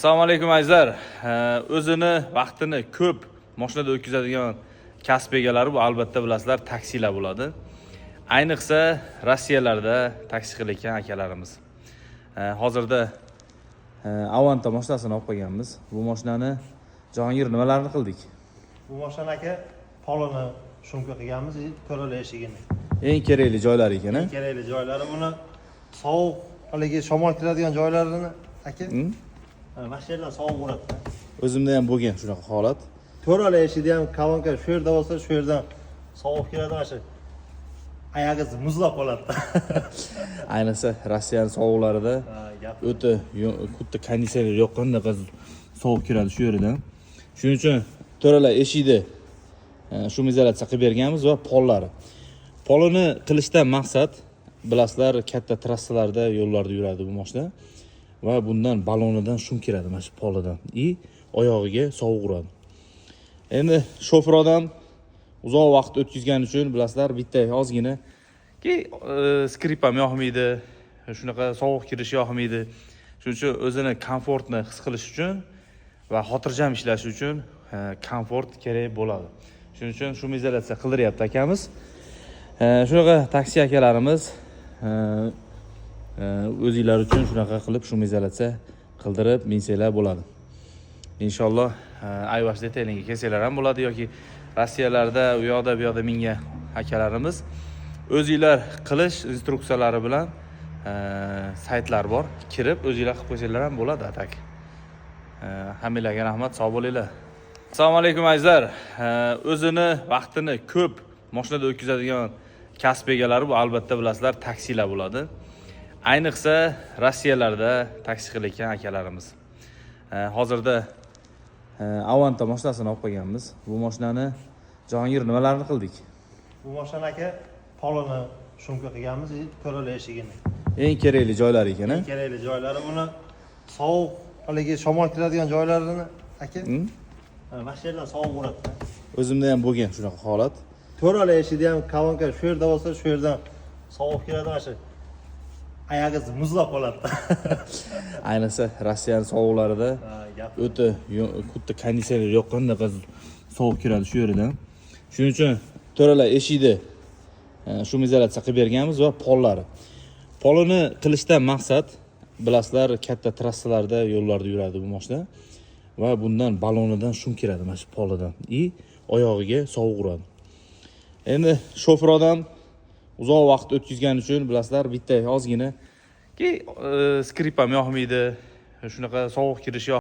Assalomu alaykum, azizlar. O'zini vaqtini ko'p mashinada o'tkazadigan kasb egalari bu, albatta, bilasizlar, taksilar bo'ladi. Ayniqsa Rossiyalarda taksi qilayotgan akalarimiz. Hozirda Avanta mashinasini olib qo'yganmiz. Bu mashinani, Jahongir, nimalarni qildik? Bu mashinani, aka, polini шумка qilganmiz, to'rala eshigini. Eng kerakli joylari ekan, a? Eng kerakli joylari, buni sovuq, haligi shamol kiradigan joylarini, aka. Mana shu yerdan sovuq uradi. O'zimda ham bo'lgan shunaqa holat. To'rala eshigida ham kolonka shu yerda bo'lsa, shu yerdan sovuq kiradi, mana shu oyog'ingiz muzlab qoladi. Ayniqsa Rossiyani sovuqlarida Ha, gap. o'ta xuddi konditsioner yoqqandaqa sovuq kiradi shu yeridan. Shuning uchun to'rala eshikni шумоизоляция qilib berganmiz va pollari. Polini qilishdan maqsad, bilasizlar, katta trassalarda, yo'llarda yuradi bu mashina va bundan, balonidan шум kiradi, mana shu polidan, и oyog'iga sovuq uradi. Endi shofer odam uzoq vaqt o'tkazgani uchun, bilasizlar, bitta ozgina ki скрип ham yoqmaydi, shunaqa sovuq kirishi yoqmaydi. Shuning uchun o'zini komfortni his qilish uchun va xotirjam ishlashi uchun komfort kerak bo'ladi. Shuning uchun шумоизоляция qildiryapti akamiz. Shunaqa taksi akalarimiz o'zinglar uchun shunaqa qilib шумоизоляция qildirib minsanglar bo'ladi inshaalloh. Ayvash Detailingga kelsanglar ham bo'ladi yoki Rossiyalarda u yoqda, bu yoqda mingan akalarimiz o'zinglar qilish instruksiyalari bilan saytlar bor, kirib o'zinglar qilib qo'ysanglar ham bo'ladi. А так, hammanglarga rahmat, sog' bo'linglar. Assalomu alaykum, azizlar. O'zini vaqtini ko'p mashinada o'tkazadigan kasb egalari bu, albatta, bilasizlar, taksilar bo'ladi. Ayniqsa Rossiyalarda taksi qilayotgan akalarimiz. Hozirda Avanta mashinasini olib qo'yganmiz. Bu mashinani, Jahongir, nimalarni qildik? Bu mashinani, aka, polini шумка qilganmiz, to'rala eshigini. Eng kerakli joylari ekan, a? Eng kerakli joylari, buni sovuq, haligi shamol kiradigan joylarini, aka. Mana shu yerdan sovuq uradi. O'zimda ham bo'lgan shunaqa holat. To'rala eshigida ham kolonka shu yerda bo'lsa, shu yerdan sovuq kiradi, mana shu oyog'ingiz muzlab qoladi. Ayniqsa Rossiyani sovuqlarida Ha, gap. o'ta xuddi konditsioner yoqqandaqa sovuq kiradi shu yeridan. Shuning uchun to'rala eshikni шумоизоляция qilib berganmiz va pollari. Polini qilishdan maqsad, bilasizlar, katta trassalarda, yo'llarda yuradi bu mashina va bundan, balonidan шум kiradi, mana shu polidan, и oyog'iga sovuq uradi. Endi shofer odam uzoq vaqt o'tkazgani uchun, bilasizlar, bitta ozgina ki скрип ham yoqmaydi, shunaqa sovuq kirishi.